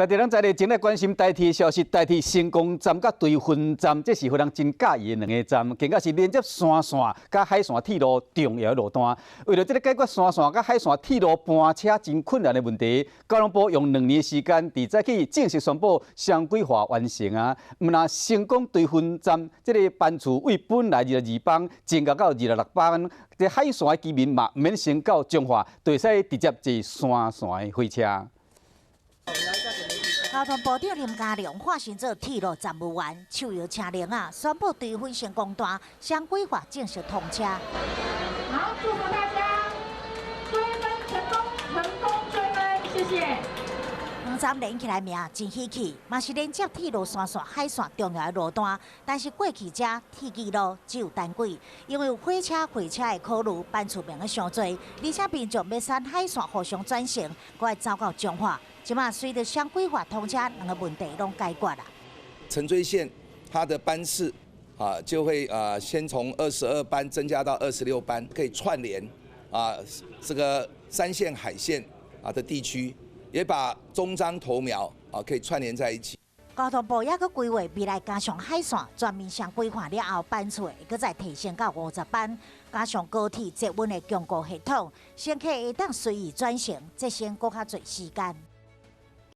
在地人在地，正來關心台鐵的消息。台鐵成功站佮堆芬站，這是予人真佮意的兩個站，更加是連接山線佮海線鐵路重要的路段。為著這个解決山線佮海線鐵路班車真困難的問題，交通部用2年時間，佇早起正式宣布雙軌化完成啊。毋但成功堆芬站這个班次為本來22班增加到26班，這海線的居民嘛毋免先到彰化，就會使直接坐山線的火車。交通部長林佳龍化身做鐵路站務員，手搖車鈴仔，宣布堆芬成功段雙軌化正式通車。好，祝福大家堆芬成功，成功堆芬，謝謝。兩站連起來名真稀奇，嘛是連接鐵路山線、海線重要的路段。但是過去遮鐵軌路只有單軌，因為有火車、貨車的考慮，班次變得傷濟，而且民眾欲山海線互相轉乘，閣愛走到彰化。這馬隨著雙軌化通車，兩个問題攏解決啦。成追線它的班次啊，就會啊先從22班增加到26班，可以串聯啊這個山線、海線啊的地區，也把中彰投苗啊可以串聯在一起。交通部也閣規劃未來加上海線全面雙軌化了後，班次會閣再提升到50班，加上高鐵捷運的強固系統，乘客會當隨意轉乘，節省閣較濟時間。